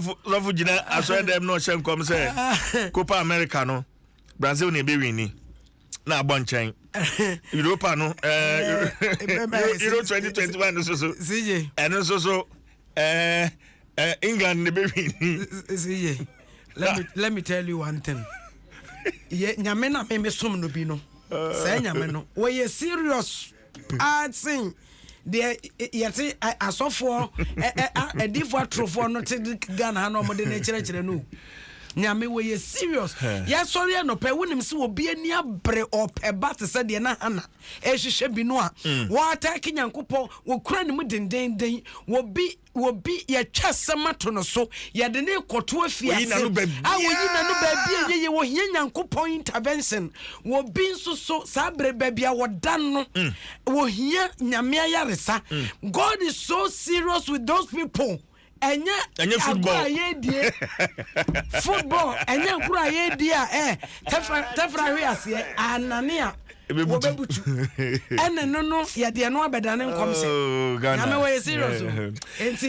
Sɔfo gyina asɔre dɛm na ɔhyɛ nkɔm sɛ Copa America no Brazil na ebe wini na abɔ nkyɛn. Europa no ɛɛ Euro 2021 no soso. Ɛno nso so ɛɛ England na ebe wini. CJ, let me tell you one thing. Yɛ Nyame na me som no bi no. Sɛ Nyame no, wɔyɛ serious paa sen deɛ yɛte asɔfoɔ, adiifoɔ atorofoɔ no te Ghana ha na ɔmode no kyerɛkyerɛ no. Nyame wɔyɛ serious. Yɛsɔre anɔpɛ, wonim sɛ obi ani abere ɔpɛ ba te sɛ deɛ na Hana ɛhwehwɛ bi no a, wɔatake Nyankopɔn, wɔkura ne mu dendenden. Wɔbi wɔbi yɛtwa sɛm ato no so, yɛde ne kɔto afiase a, wɔyi n'ano baabi a yɛyɛ wɔhia Nyankopɔn intervention. Wɔbi nso so saa bere baabi a wɔda no, wɔhia Nyame ayaresa. God is so serious with those people. Ɛnyɛ ɛnyɛ football agorɔ a yɛdie, football ɛnyɛ agorɔ a yɛdie a ɛ tɛfra tɛfra hwe aseɛ anane a wɔbɛbutu ɛne no yɛde ɛno abɛdane nkɔm sɛ Oh, Ghana. Nyame wɔyɛ serious o. Nti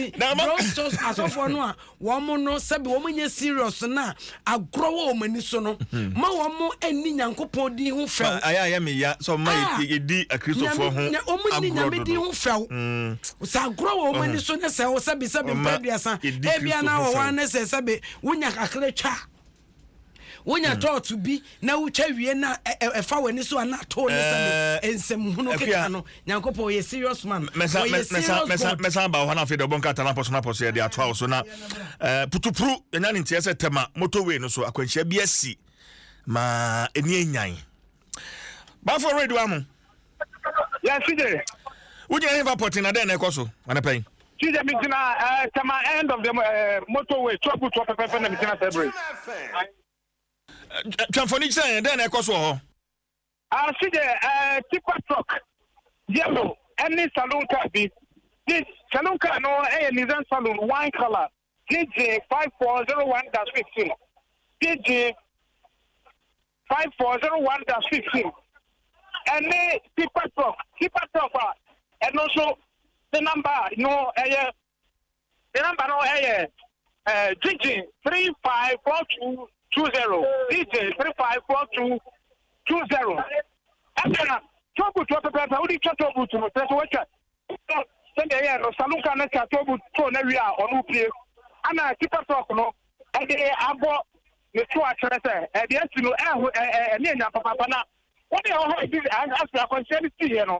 those asɔfoɔ no a wɔn no sɛbi wɔn nyɛ serious na agorɔ wɔ wɔn ani so no ma wɔn mo ani Nyankopɔn din ho fɛw. Ayɛ ayɛ me ya sɛ ɔma Ah. yɛdi Akristofoɔ ho Wɔn ni agorɔ Nyame din dodo. ho fɛw sɛ agorɔ wɔ wɔn ani so ne sɛ sɛbi sɛbi Ɔma mpɛ 30 yɛdi ebia na Kristo ho wɔ hɔ fɛw. ne sɛ sɛbi wonya kakra twa, wonya tɔɔto bi na wotwa wie na ɛfa w'ani so a na to ne sɛbi nsɛmhunu Akua. keka no. Nyankopɔn ɔyɛ serious man. Mɛsa Ɔyɛ mɛsa serious mɛsa God. Mɛsa ba hɔ na afei de ɔbɔ nkrataa no apɔ so no apɔ so yɛde atoa wo so na putupuru yɛnya ne nteɛ sɛ Tɛma motorway no so akwanhyia bi asi ma ɛni anyan bafo radio amu. Yes, CJ. Wogyina hefa pɔten na dɛn na ɛkɔ so anɔpa yi? CJ, mi gyina Tema end of the motorway, toll booth wɔ pɛpɛpɛ na mi gyina sɛ. Twɛmfoni kyerɛ yɛn dɛn na ɛkɔ so wɔ hɔ. Ah, CJ, tipper truck yellow ɛne saloon car bi. This saloon car no ɛyɛ Nissan Saloon, wine colour, GG 5401-15, GG 5401-15, ɛne tipper truck, tipper truck a ɛno nso ne number no ɛyɛ ne number no ɛyɛ GG 354220, GG 354220. Ɛna toll booth wɔ pɛpɛɛpɛ, wode twa toll booth no kyerɛ sɛ woatwa sɛdeɛ ɛyɛ no, saloon car no twa toll booth toll no awie a ɔno pie ana tipper truck no ɛde abɔ ne to akyerɛ sɛ ɛde asi no ɛho ɛne anya papaapa. Na wode ɛwɔ hɔ bi asɛ akwanhyia no siiɛ no,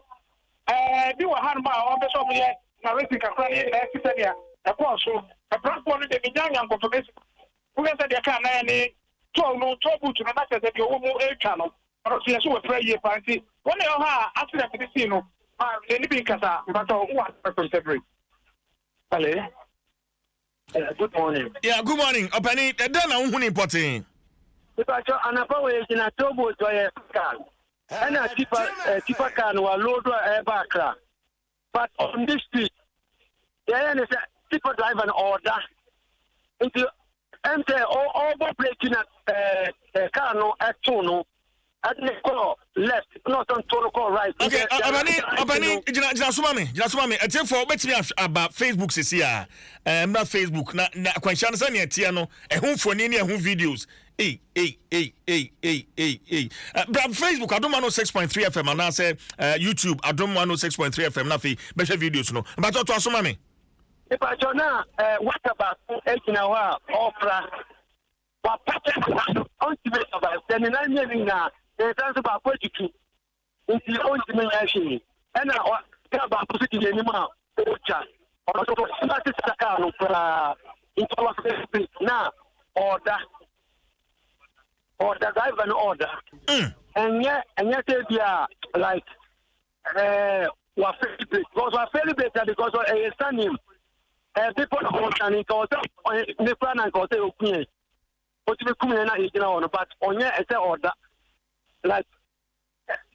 bi wɔ hanom a ɔmpɛ sɛ ɔmoyɛ narrative kakra ne ɛte sɛdeɛ ɛkɔɔ so. Ɛbrafoɔ no de menya nya confirmation wohwɛ sɛ deɛ kaa nan ne toll no, toll booth no, na kyerɛ sɛ deɛ ɔwɔ mu ɛretwa no, ɔno so yɛ so wɔpira yie paa. Nti wɔn a ɛwɔ hɔ a accident no sii no ma ne bi nkasa mpatɔ wowɔ asɛm sɛ bere. Hello. Good morning. Yeah, good morning. Ɔpani, ɛdɛn na wohu ne pɔten? Ìbàjọ́ anapa wo gyina toll booth, ɔyɛ car ɛna tipper tipper car no wa load a ɛba Accra, but on this street yɛyɛ ne sɛ tipper driver no ɔɔda nti ɛm sɛ ɔbɔ brake na ɛɛ ɛɛ car no ɛto no ɛde ne kɔɔ left na ɔsɔn to no kɔɔ right. Okay, ɔpani, ɔpani, gyina soma me, gyina soma me. Ɛtiɛfoɔ wobɛtumi aba Facebook sisi a mmra Facebook na akwanhyia no sɛnea ɛteɛ no, ɛho mfoni ne ɛho videos. Ei ei ei ei ei ei ei! Bra Facebook, Adom 106.3 FM, anaasɛ YouTube, Adom 106.3 FM, na afei bɛhwɛ videos no. Mpatɔ to asoma me. Ìbàjọ́ náà ɛɛ wata baako gyina hɔ a ɔɔfra wapata, ɔntumi survive sɛ ne nan mmienu nyinaa ne nsa nso baako atutu nti ɔntumi nyɛ hwee. Ɛna kaa baako nso di n'anim a ɔretwa, ɔno nso ɔsoma sisa kaa no koraa nti ɔwɔ na ɔɔda ɔda driver no ɔɔda. Ɛnyɛ sɛ bi a like wafail brake because wafail brake na because ɛyɛ sanim people na ɔsane nka ɔsɛ ne kura na nka ɔsɛ okun yɛn, otumi kum yɛn na yɛgyina hɔ no, but ɔnyɛ ɛsɛ ɔda like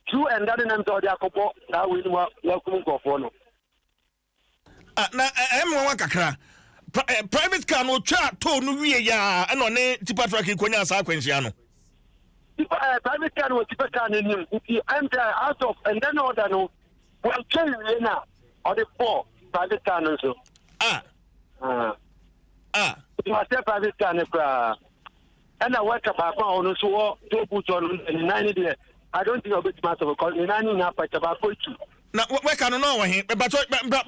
true ɛnda de nam sɛ ɔde akɔbɔ saa wei no wakum nkurɔfoɔ no. Ah, na ɛyɛ me nwanwa kakra. Private car no otwa toll no wie yaa ɛna ɔne tipper truck yi kɔnya saa akwanhyia no. Tipper private car no wɔ tipper car no anim nti ɛm sɛ out of ɛnda na ɔda no wɔntwa wie na ɔde bɔ private car no nso. Ah. Ah. Ah. Nti wasɛe private car no koraa. Ɛna worker baako a ɔno nso wɔ toll booth hɔ no ne nan no deɛ I don't think ɔbɛtumi asɔ because ne nan no nyinaa pɛkyɛ baako etu. Na worker no na ɔwɔ he? Mepakyɛ bra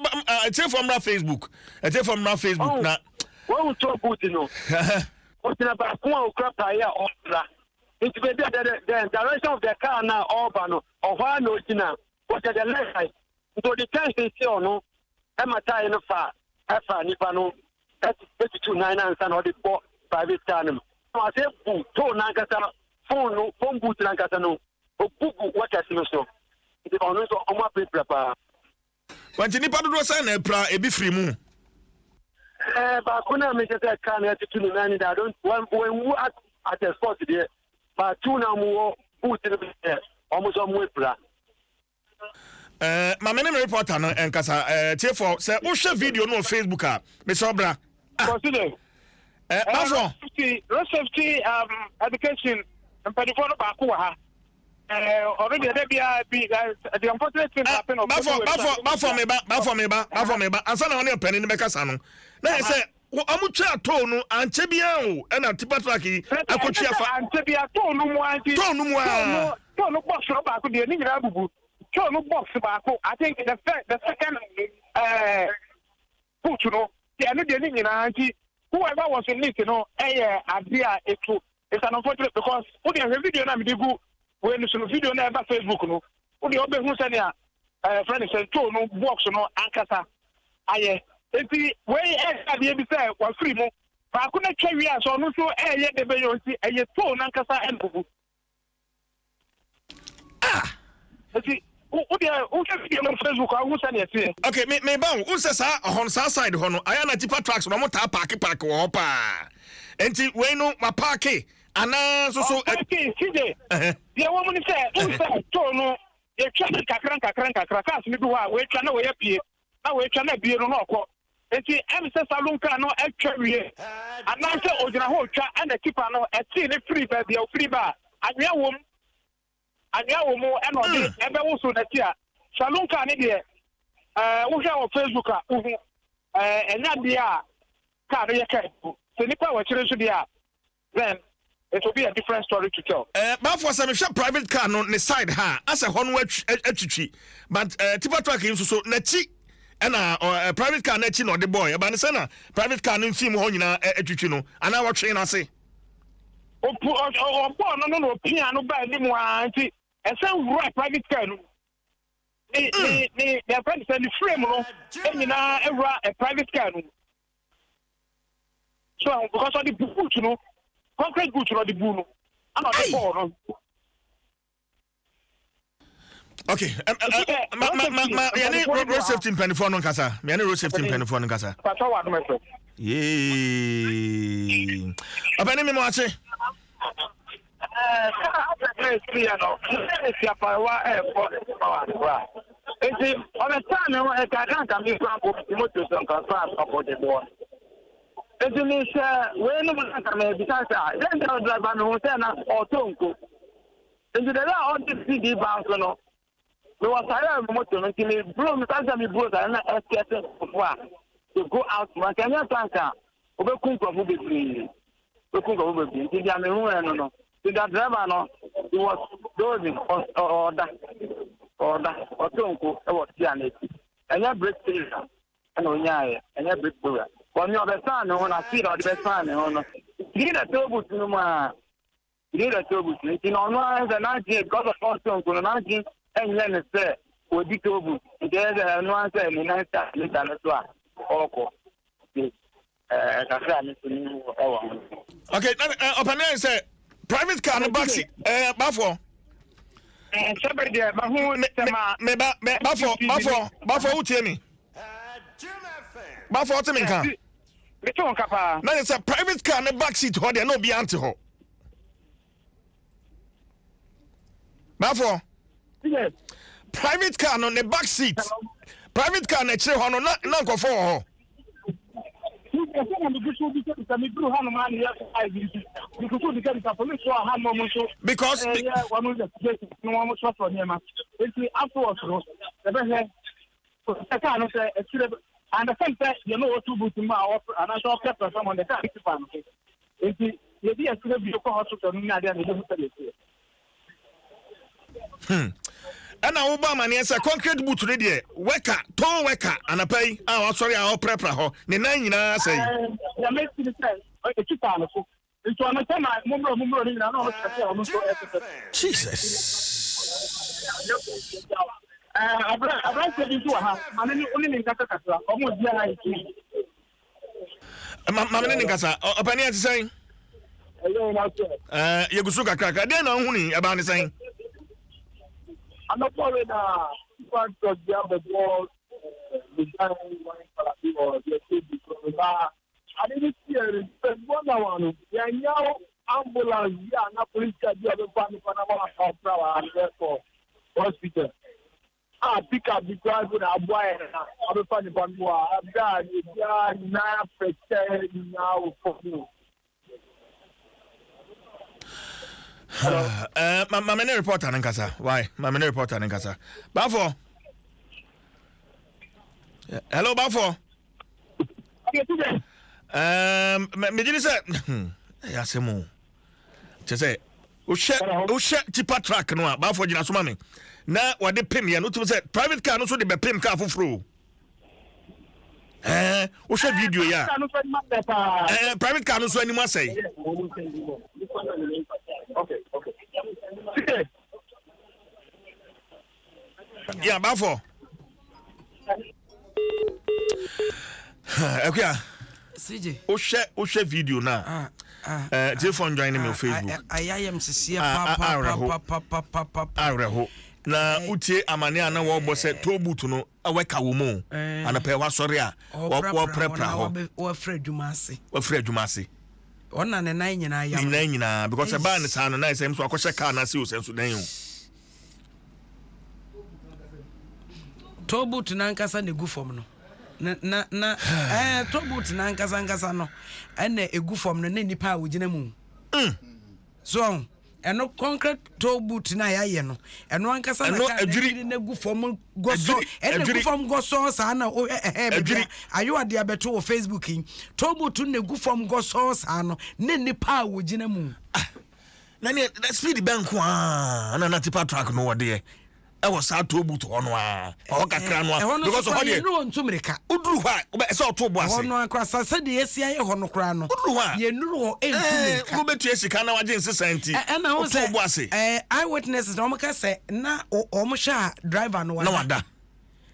atiefoɔ mmra Facebook. Atiefoɔ mmra Facebook na. Wɔn toll booth no. Ɔgyina baako a okura praeɛ a ɔbra. Nti baabi a the the direction of the car na ɔreba no ɔhɔ ara na ogyina. Wɔhyɛ the left side. Nti ɔde kyɛnse si ɔno ɛma tae no fa ɛfa nipa no ɛtutu nan no ansa na ɔde bɔ private car no mu. Ɔsɛ bu toll n'ankasa phone no phone booth n'ankasa no obu gu workers no so. Nti ɔno nso ɔmo apirapira paa. Nti nipa dodoɔ sɛn na apira ebi firi mu? Ɛɛ baako na mekyɛ sɛ car no atutu ne nan no de I don't wɔnwu at at the spot deɛ but two na ɔmo wɔ booth no deɛ ɔmo nso ɔmo apira. Eh, ma me ne me reporter no nkasa. Eh, tiefo, sɛ wohwɛ video no wɔ Facebook a, mesɛ ɔbra. Ah. Kɔsi Eh, bafo. Road safety education mpanimfoɔ no baako wɔ ha. Ɔno deɛ dɛ biara bi the unfortunate thing happen. Bafo, bafo, bafo me ba, bafo me ba, bafo me ba. Ansa na ɔne ɔpanin no bɛkasa no. Na yɛ sɛ wɔn twa toll no ankyɛ biara o, ɛna tipa truck yi akɔtwi afa. Ankyɛ biara toll no mu anti. Toll no mu a. Toll no box no baako deɛ ne nyinaa bubu. Toll no box baako, I think the first, the second boot no, ɛno deɛ ne nyinaa nti whoever was in it no ɛyɛ adeɛ a etu. It's an unfortunate because wo deɛ hwɛ video na mede gu wei no so no, video na ɛba Facebook no, wo deɛ wobɛhu sɛnea ɛɛ fɛ no sɛ toll no box no ankasa ayɛ. Nti wei ɛyɛ adeɛ bi sɛ wafiri mu baako na twa wie a sɛ ɔno nso ɛyɛ de bɛyɛ nti ɛyɛ toll no ankasa ɛna bubu. Ah! Nti wo deɛ wohwɛ video no Facebook a wohu sɛnea ɛteɛ. Okay, me me ba wo, wo sɛ saa ɔhɔ no saa side hɔ no, ayɛ na tipa trucks na wɔn taa paake paake wɔ hɔ paa. Nti wei no ma paake anaa nso so. Ɔpaake CJ. Deɛ wɔn mu ni sɛ, n sɛ toll no yɛtwa no nkakra nkakra nkakra, cars no bi hɔ a wɔatwa na wɔyɛ pie na wɔatwa na abie no na ɔkɔ. Nti ɛm sɛ saloon car no atwa wie anaasɛ ogyina hɔ retwa ɛna tipa no ɛtee ne firi baabi a ofiri ba a anwea wom anwea wɔ mu ɛna ɔde ɛbɛwoso n'akyi a saloon car ne deɛ ɛɛ wohwɛ wɔ Facebook a wohu ɛɛ ɛnyɛ adeɛ a car no yɛ car sɛ nipa wɔ akyire nso deɛ a then it will be a different story to tell. Eh, bafo sɛ mehwɛ private car no ne side ha a, asɛ hɔ no atwitwi but eh, tipa truck yi nso so n'akyi ɛna eh, private car n'akyi na ɔde bɔɔ ɛba ne sɛ na private car no mfii mu hɔ nyinaa atwitwi no anaa wɔtwee n'ase. Opu ɔbɔɔ no no na opia no baa anim a nti ɛsɛ wura private car no ne ne ne ne ɛfɛ sɛ ne frame no nyinaa awura private car no. So ɛho because ɔde bu boot no concrete boot no ɔde bu no ɛna ɔde bɔɔl no. Okay, ma ma ma ma yɛne road safety mpanimfoɔ no nkasa yɛne road safety mpanimfoɔ no nkasa. Pàtó wà adum ɛfɛ. Yee ɔbɛne mi mu ase. Nti ɔbɛsaa me ho ɛkaka nka me kura nkɔ moto so nka so asɔfo de boɔ. Nti mehyɛ wei no mu na nka mebisa sɛ a dɛn nti na ɔdriver me ho sɛ na ɔtɔ nko. Nti dɛdɛ a ɔde CD ba nso no mewɔ sare a moto no nti meburo me sɛ meburo sare na ɛsɛ nkurɔfoɔ a they go out ma nka ɛnyɛ sa nka wobɛku nkurɔfoɔ bebree. Wobɛku nkurɔfoɔ bebree nti deɛ mehu ɛ no no nti da driver no he was dozing ɔda ɔda ɔtɔ nko ɛwɔ tia n'akyi ɛnyɛ brake failure ɛna onyaayɛ ɛnyɛ brake failure wɔn ɔbɛsan ne ho na speed a ɔde bɛsan ne ho no gidi na toll booth no mu a gidi na toll booth no nti na ɔno ara sɛ n'adwene because of ɔtɔ nko no n'adwene ɛnyɛ ne sɛ ɔdi toll booth nti ɛyɛ sɛ ɛno ara sɛ ne nan sa lita no so a ɔrekɔ nti ɛɛ kakra a ne so ne mu ɛwɔ ho. Okay, na ɔpɛni ayɛ sɛ private car no back seat ɛɛ bafoɔ. Sɛbɛ deɛ mahu sɛ ma. Me ba me bafo bafo bafo wotie mi. Bafo ɔte mi nka. Mete wo nka paa. Na yɛ sɛ private car ne back seat hɔ deɛ na obiara nte hɔ. Bafo. Yes. Private car no ne back seat. Private car n'akyire hɔ no na na nkɔfo wɔ hɔ. Because. Understand sɛ deɛ na ɔwɔ toll booth mu a ɔpɛ anaasɛ ɔpɛ fam ɔno kaa no faa no so. Nti yɛdi akyire bio kɔ hospital no ne adeɛ a na yɛbɛhu sɛdeɛ ɛteɛ. Hmm. Ɛna wobɔ amaneɛ sɛ concrete boot no deɛ wɛka toll wɛka anapa yi a wasɔre a ɔprapra hɔ ne nan nyinaa sɛe. Deɛ mesi ne sɛ ɛtwi faa no so. Nti ɔno sɛ na mommrɛ mommrɛ no nyinaa na ɔno kyerɛ sɛ ɔno nso ɛte sɛ. Jesus. Aberanteɛ bi nso wɔ ha, ma ne ne ne nkasa kakra, ɔmo di ara nti. Ma ma ne ne nkasa, ɔpani ɛte sɛn? Ɛɛ yɛgu so kakrakra, deɛ na ɔhu ni ɛbaa ne sɛn? Anɔpɔ we na nipa ntɔ bi abɛbɔ ne dan wɔn nkɔla bi wɔ deɛ ɛsɛ bi so na Ade no siiɛ no, nnipa na wɔn no, yɛannya ambulance bi a na police car bi a ɔbɛfa nipa na wɔn ɔpra wɔ ha no yɛkɔ hospital. A pickup bi koraa nso na aboa yɛn na ɔbɛfa nipa no wɔ ha berɛ a obiara nyinaa pɛkyɛ nyinaa wɔ fam o. Eh, ma ma me ne reporter no nkasa. Why? Ma me ne reporter no nkasa. Bafo. Eh, hello, Bafo. Um, me gye sɛ ɛyɛ asɛm o. Kyɛ sɛ wohwɛ wohwɛ tipa truck no a Bafo gyina so ma me. Na wɔde pem yɛ no wotumi sɛ private car no so de bɛpem car foforɔ o. ɛɛ wohwɛ video yi a ɛɛ private car no nso anim asɛe. yɛ abafo akuya wohwɛ wohwɛ video no a ah, ah, tiefo njoin me wɔ facebook awerɛho na wotie amane a na wɔbɔ sɛ toll booth no Wɛka wɔ mu o. Anɔpa yi wasɔre a wɔprapra hɔ. Wafiri adwuma ase. Wafiri adwuma ase. Ɔna ne nan nyinaa yam. Ne nan nyinaa because ɛbaa ne saa no na ɛsɛ nso akɔhyɛ kaa n'ase o sɛ nso dan o. Toll booth n'ankasa na egu fam no. Na na na ɛɛ eh, toll booth n'ankasa ankasa no ɛna egu fam no na nipa a wogyina mu. Mm. So Ɛno concrete toll booth no a yɛayɛ no, ɛno ankasa na kaa n'adwiri no agu fam gɔsɔ, ɛna egu fam gɔsɔ saa na wohwɛ ɛhɛn baabi a ayewa de abɛto wɔ Facebook yi. Toll booth no na egu fam gɔsɔ saa no, ne nnipa a wɔgyina mu. Ah, na ne speed bɛn nko ara na na tipa truck no wɔ deɛ? ɛwɔ saa toll booth hɔ no ara ɛhɔ kakra no a because ɛhɔ deɛ yɛnuru hɔ ntu mirika woduru hɔ a wobɛ ɛsɛ ɔto bo ase ɛhɔ no akora sa sɛdeɛ yɛsi ayɛ hɔ no koraa no woduru hɔ a yɛnuru hɔ ntu mirika wobɛtua sika na wagye nsesa nti ɛna wo sɛ bo ase ɛɛ eyewitnesses na wɔn ka sɛ na wɔn hwɛ a driver no wada na wada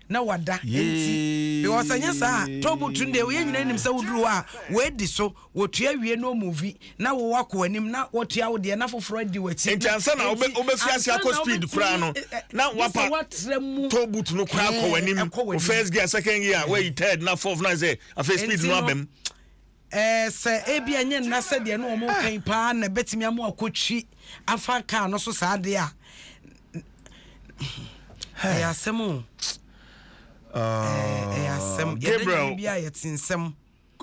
na wada nti because ɛnyɛ saa toll booth no deɛ yɛn nyinaa nim sɛ woduru hɔ a wɔadi so Wɔtua wie na ɔmuvi na wo wakɔ w'anim na wɔtua wo deɛ na foforɔ adi w'akyi. Nti ansa na wobɛfi ase akɔ speed koraa no na wapa toll booth no koraa kɔ w'anim wo first gear second gear wayi third na fourth na sɛ afei speed no abam. Ɛɛ sɛ ebi ɛnyɛ nna sɛdeɛ na wɔn kan paa na ɛbɛtumi ama akɔtwi afa kaa no so saa deɛ a ɛyɛ asɛm o. Ɛyɛ asɛm yɛda nyame bi a yɛte nsɛm.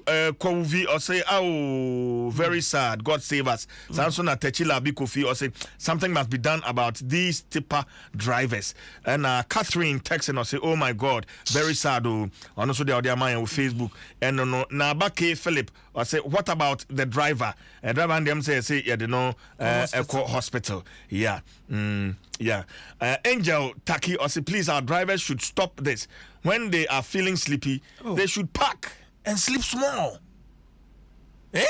Kowvi ɔse oh very sad God save us saa nso na Tachi Labi Kofi ɔse something must be done about these tipper drivers ɛna Catherine Texan ɔse oh my God very sad o ɔno nso deɛ ɔde ama yɛn wɔ Facebook ɛno no na aba K Philip ɔse what about the driver eh, driver no deɛ m sɛ yɛse yɛde no ɛkɔ hospital yeah mm, yeah uh, Angel Taki ɔse please our drivers should stop this when they are feeling sleepy oh. they should park and sleep small. Eh?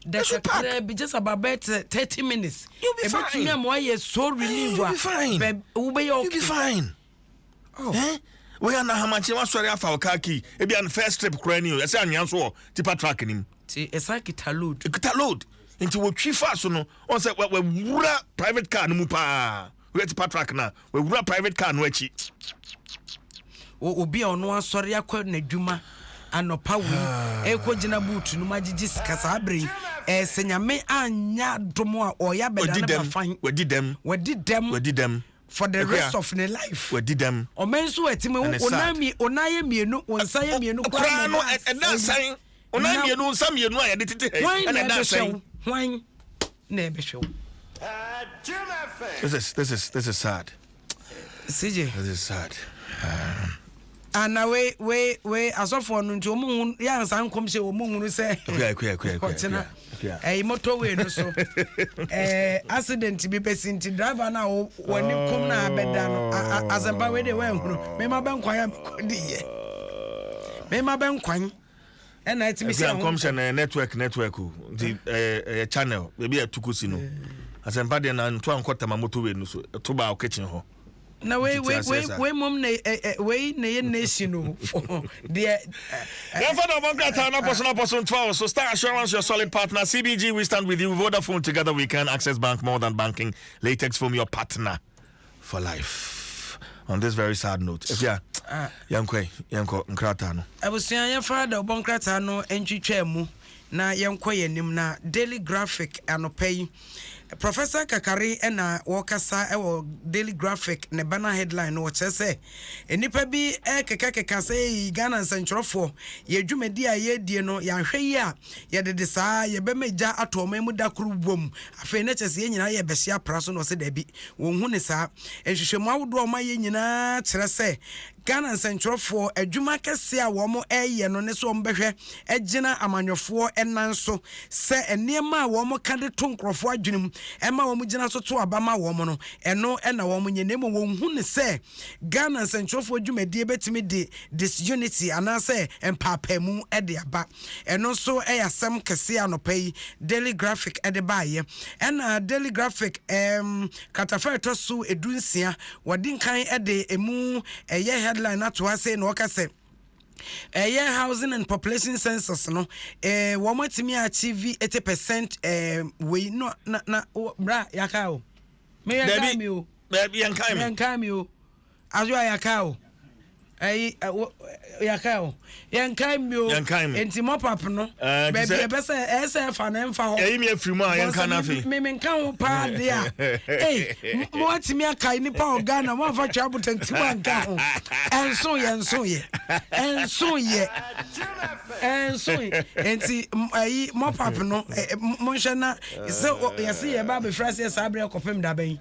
They should park. Be just about 30 minutes. You'll be fine. Ebetumi so relieved. You'll be fine. You'll be fine. Oh. Eh? Wei ana hamakye wasɔre afa wo car key ebi an first trip koraa ni o ɛsɛ anwea nso wɔ tipa truck nim. Ti ɛsan kita load. Kita load nti wɔtwi fa so no ɔn sɛ wɔwura private car no mu paa. Woyɛ tipa truck no a, wawura private car no akyi. Obi a ɔno asɔre akɔ n'adwuma anɔpa wei ɛkɔ gyina boot no mu agyegye sika saa bere yi ɛsɛ nyame anya dom a ɔyɛ abɛda no bafan. Wadi dɛm. Wadi dɛm. Wadi dɛm. For the rest of ne life. Wadi dɛm. Ɔmɛn nso ɛtumi onan yɛ mmienu wɔn nsa yɛ mmienu koraa no ɛda asan. Onan mmienu nsa mmienu a yɛde tete ha yi ɛna ɛda asan. Hwan na ɛbɛhwɛ wo? This is this is this is sad. CJ. This is sad. Ah, na wei wei wei asɔfoɔ no nti wɔn hu yɛ ansa nkɔmhyɛ wɔn hunu sɛ ɔkyena ɛyi motorway no so ɛɛ accident bi bɛsi nti driver no a wɔne kum na abɛda no asɛmpa wei deɛ wɔahunu mema bɛnkwan a mekɔdi yɛ mema bɛnkwan ɛna ɛtumi sɛ ho nkɔmhyɛ no network network o nti ɛyɛ ɛyɛ channel baabi a ɛto kɔsi no asɛmpa deɛ na nto ankɔ tama motorway no so ɛto baa kitchen hɔ. Na wei wei wei wei mom na ɛ ɛ wei na yɛ nation o deɛ. Yɛmfa na ɔbɔ nkrataa na pɔso na pɔso ntoa wo so. Star Assurance, your solid partner. CBG, we stand with you. Vodafone, together we can. Access Bank, more than banking. Latex Foam, your partner for life. On this very sad note, Efia, ah. yɛnkɔ yɛnkɔ nkrataa no. Abusua yɛmfa da ɔbɔ nkrataa no ntwitwa mu na yɛnkɔ yɛn anim na Daily Graphic anɔpa yi. Professor Kakari na wɔkasa wɔ Daily Graphic ne banner headline no, wɔkyerɛ sɛ nnipa bi rekekakeka sɛ ei Ghana nsɛnkyerɛwfoɔ, yɛn dwumadi a yɛredie no yɛanhwɛ yie a yɛdede saa yɛbɛma gya atɔ ɔman mu da koro wom, afei na kyerɛ sɛ yɛn nyinaa yɛrebɛhye apra so na ɔse daabi, wɔnhu ne saa. Nhwehwɛmu ahodoɔ a wɔayɛ nyinaa kyerɛ sɛ Ghana nsɛnkyerɛwfoɔ adwuma kɛseɛ a wɔn reyɛ no ne sɛ wɔn bɛhwɛ agyina amanyɔfoɔ nan so sɛ nneɛma a wɔn ka de to nkorɔfoɔ adwene mu ma wɔn gyina so to aba ma wɔn no, ɛno na wɔn nyɛ na mmom wɔn hu no sɛ Ghana nsɛnkyerɛwfoɔ dwumadie bɛtumi de disunity anaasɛ mpaapaamu de aba. Ɛno nso yɛ asɛm kɛseɛ anɔpa yi Daily Graphic de baeɛ. Ɛna Daily Graphic um, kratafa ɛtɔ so 16 wɔde nkan de emu ɛyɛ headline ato ha sei na wɔka sɛ ɛyɛ housing and population census no eh, wɔn atumi achieve 80% eh, wei no na na bra yaka o me yɛn kan mi o yɛn kan mi yɛn kan mi o azo a yaka o ɛyi yaka o yɛn kan mi o nti mop up no baabi ɛbɛ sɛ ɛsɛ ɛfa na ɛnfa hɔ ɛyi mi efiri mu a yɛn kan n'afei mi mi nka ho paa de a ee mo atumi aka nipa wɔ Ghana mo anfa twɛ abotanti mo anka ho ɛnso yɛ nso yɛ ɛnso yɛ ɛnso yɛ nti ɛyi mop up no mo nhwɛ na sɛ yɛsi yɛ ba abɛfra seɛ saa abirɛ kɔpem dabɛn.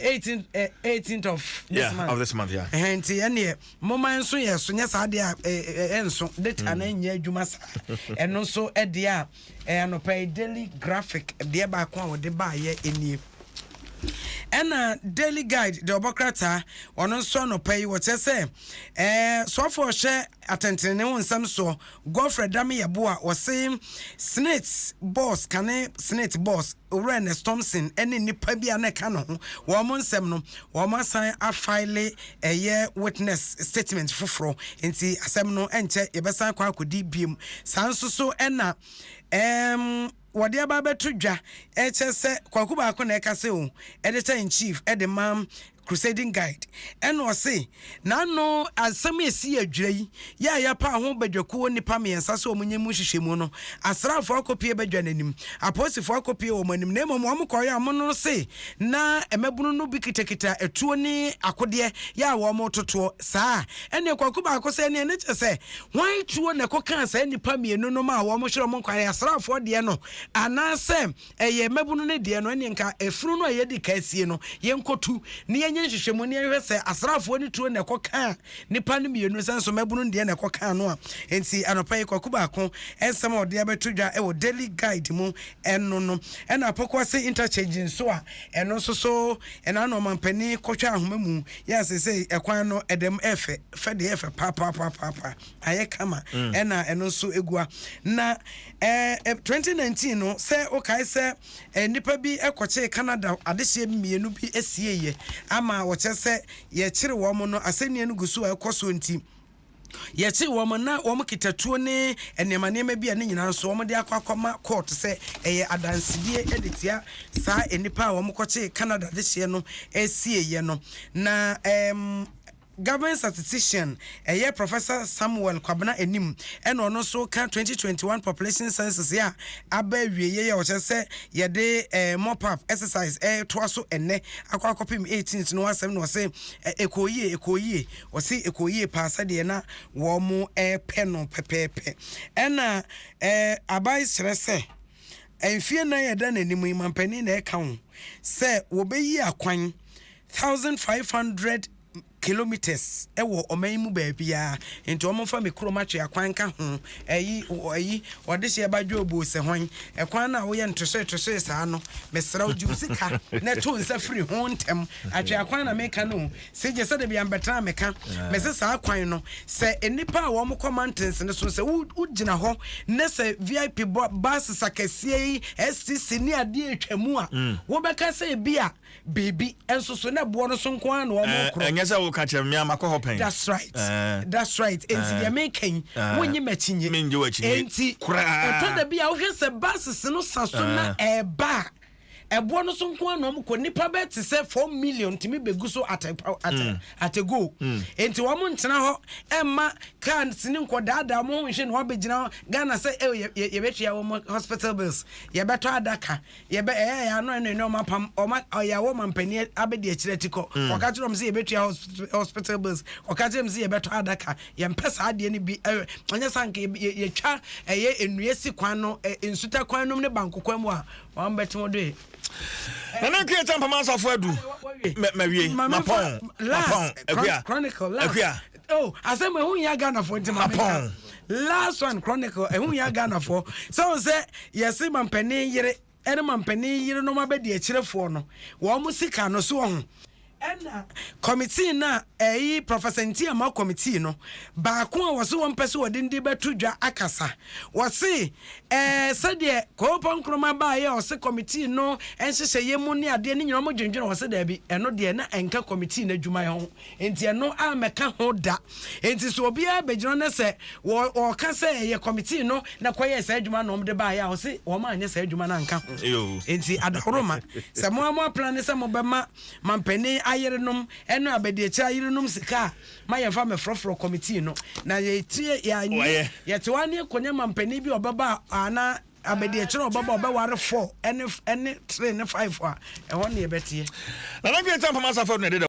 18th 18th of this yeah, month. Of this month, yeah. Nti ɛneɛ moma nso yɛ so nyɛ saa deɛ a ɛnso data no nyɛ adwuma saa. Ɛno nso ɛdeɛ a anɔpa yi Daily Graphic deɛ baako a wɔde baayɛ nie. Ɛna Daily Guide deɛ ɔbɔ krataa ɔno nso anɔpa yi wɔkyerɛ sɛ ɛɛ soafoɔ ɔhwɛ atɛntɛnne ho nsɛm soɔ Godfrey Dame Yeboah wɔse Snit boss kane Snit boss Owura Ernest Thompson ne nnipa bi a na ɛka ne ho wɔn nsɛm no, wɔasan afaele ɛyɛ witness statement foforɔ, nti asɛm no ɛnkyɛ yɛbɛsan akɔ akɔdi biom. Saa nso so ɛna ɛɛm wɔde aba abɛto dwa ɛkyɛ sɛ Kwaku baako na ɛka sɛ o, editor in chief ɛde ma Crusading Guide, ɛna ɔse, N'ano asɛm a ɛsi adwira yi yɛ a yɛpaa ho badwakuo nnipa mmiɛnsa sɛ wɔnyɛ mu nhwehwɛmu no, asraafoɔ akɔpue badwa no anim, apolisifoɔ akɔpue wɔn anim, na mmom wɔn kɔeɛ a wɔn no se na mmabunu no bi kitakita atuo ne akodeɛ yɛ a wɔretotoɔ. Saa a, ɛneɛ kwaku baako sɛ ɛneɛ ne kyerɛ sɛ hwan tuo na ɛkɔkaa saa nnipa mmienu nom a wɔhwere wɔn nkwa, ɛyɛ asraafoɔ deɛ no anaasɛ Ɛyɛ mmabunu no deɛ no, ɛneɛ nka efunu no a yɛadi ka asie no, yɛnkɔtu na yɛnyɛ nhwehwɛmu na yɛnhwɛ sɛ asraafoɔ no tuo na ɛkɔkaa nnipa no mmienu sɛ nso mmabunu no deɛ na ɛkɔkaa no a. Enti anɔpa yi Kwaku Baako nsɛm a ɔde abɛto dwa wɔ Daily Guide mu ɛno no. Ɛna Apokuase Interchange nso a ɛno nso so ɛna na ɔmampanin kɔtwa ahoma mu yɛ a seesei ɛkwan no ɛdam ɛfɛ fɛ deɛ ɛfɛ paapaapaapaapa ayɛ kama ɛna ɛno nso egua na Ɛɛ 2019 no, sɛ wokae sɛ nnipa bi kɔkyee Canada adehyeɛ mmienu bi sieeɛ ama wɔkyerɛ sɛ yɛkyere wɔn no, asɛnniɛ no gu so a ɛkɔ soɔ nti, yɛkyee wɔn na wɔn kita tuo ne nneɛma nneɛma bi a ne nyinaa nso wɔn de akɔ akɔma court sɛ ɛyɛ adansedie de tia saa nnipa a wɔn kɔkyee Canada adehyeɛ no sieeɛ no. Na ɛɛm. Government statistician ɛyɛ Professor Samuel Kwabena Anim ɛna ɔno nso ka 2021 population census yi a aba awieɛ yi a ɔkyerɛ sɛ yɛde eh, mop up exercise ɛretoa so ɛnnɛ akɔ akɔpem 18th no asɛm na ɔse ɛkɔɔ yie, ɛkɔɔ yie, ɔse ɛkɔɔ yie paa sɛdeɛ na wɔn ɛrepɛ no pɛpɛɛpɛ. Ɛna eh, aban kyerɛ sɛ mfie nnan a ɛda n'anim yi mampanin na ɛka ho sɛ wɔbɛyi akwan 1500. Kilometres wɔ ɔman yi mu baabiara, nti wɔn mfa me kurom atwe akwan nka ho, ɛyi, ɛyi, ɔdehyeɛ ba dwooboo sɛ hwan, ɛkwan no a woyɛ ntosoe tosoe saa no, mesrɛ wo gye wo sika na to nsa firi ho ntɛm, atwe akwan na meka no o, CJ sɛ dabi a mbɛtena a meka, mese saa kwan no, sɛ nnipa a wɔn kɔ mountains no so, sɛ wo, wo gyina hɔ na sɛ VIP bɔ, buses akɛseɛ yi, STC ne adeɛ retwa mu a, wobɛka sɛ ebi a biribi nso so na boɔ no so nko ara na wɔn eh, korɔ. Ɛnyɛ sɛ woka kyerɛ me ama kɔ hɔ pɛn. That's right. Eh. That's right. Enti Eh. deɛ meka yi, Eh. wonye m'akyinnye. Mengye w'akyinnye Enti koraa. ɛtɔ da bi a wohwɛ sɛ buses no sa so na ɛɛba a, ɛboɔ no so nko ara na wɔn kɔ. Nnipa bɛ te sɛ 4 million tumi bɛgu so at a go. Enti wɔn ntena hɔ ɛmma cars ne nkɔdaadaa wɔn ho nhwɛ na wɔabɛgyina hɔ Ghana sɛ ɛyɛ yɛbɛtua wɔn hospital bills, yɛbɛtɔ adaka, yɛbɛ ɛyɛ yɛ ano ɛna ɛna ɔmo apam ɔmo ɔyɛ awɔ mampanin abɛdi akyire ti kɔ ɔka kyerɛ ɔmo sɛ yɛbɛtua hospital bills, ɔka kyerɛ ɔmo sɛ yɛbɛtɔ adaka. Yɛmpɛ saa adeɛ no bi. Ɛyɛ ɔnyɛ sanka yɛtwa ɛyɛ nnua si kwan no, ɛ nsuta kwan nom ne banko kwan mu a wɔn bɛte wɔn do yɛ. Nana Akua Acheampong Asafo Adu, mawie, mapɔn, mapɔn, Akua. Chronicle last. Akua. Oh, asɛm ɛho hia Ghanafoɔ nti ma meka. Mapɔn. Last one, Chronicle, ɛho hia Ghanafoɔ sɛ wɔn sɛ yɛse mampanin yere ɛne mampanin yerenom abɛdi akyirefoɔ no wɔn mo sika no so wɔ ho, ɛna committee no a ɛyi Professor Ntiama committee no baako a wɔse wɔn pɛ sɛ wɔde ndi bɛto dwa akasa, wɔse sɛdeɛ Kɔɔpɔ Nkrumah baayɛ a ɔse committee no nhyehyɛeɛ mu ne adeɛ ne nyinaa wɔn dwendwene, wɔse daabi, ɛno deɛ na ɛnka committee no adwuma ho, nti ɛno amɛka ho da. Nti sɛ obiara bɛgyina ne sɛ wɔka sɛ ɛyɛ committee no na kɔyɛɛ saa adwuma na wɔn de baayɛ a, ɔse wɔn anyɛ saa adwuma no anka ho. Yo. Nti adaworoma sɛ mo a mo aplan ne sɛ mobɛma mampanin ayerenom ɛne abadiakyire ayerenom sika a, ma yɛmfa mɛforɔforɔ committee no na yɛtie yɛanyɛ. Wɔyɛ. Yɛte hɔ ne kɔnya mampanin bi a ɔbɛba a, anaa abadiakyire a ɔbɛba a ɔbɛware four ɛne 3 ne 5 a, ɛhɔ ne yɛbɛteɛ. Nana Akua Acheampong Asafo Adu na ɛdeda.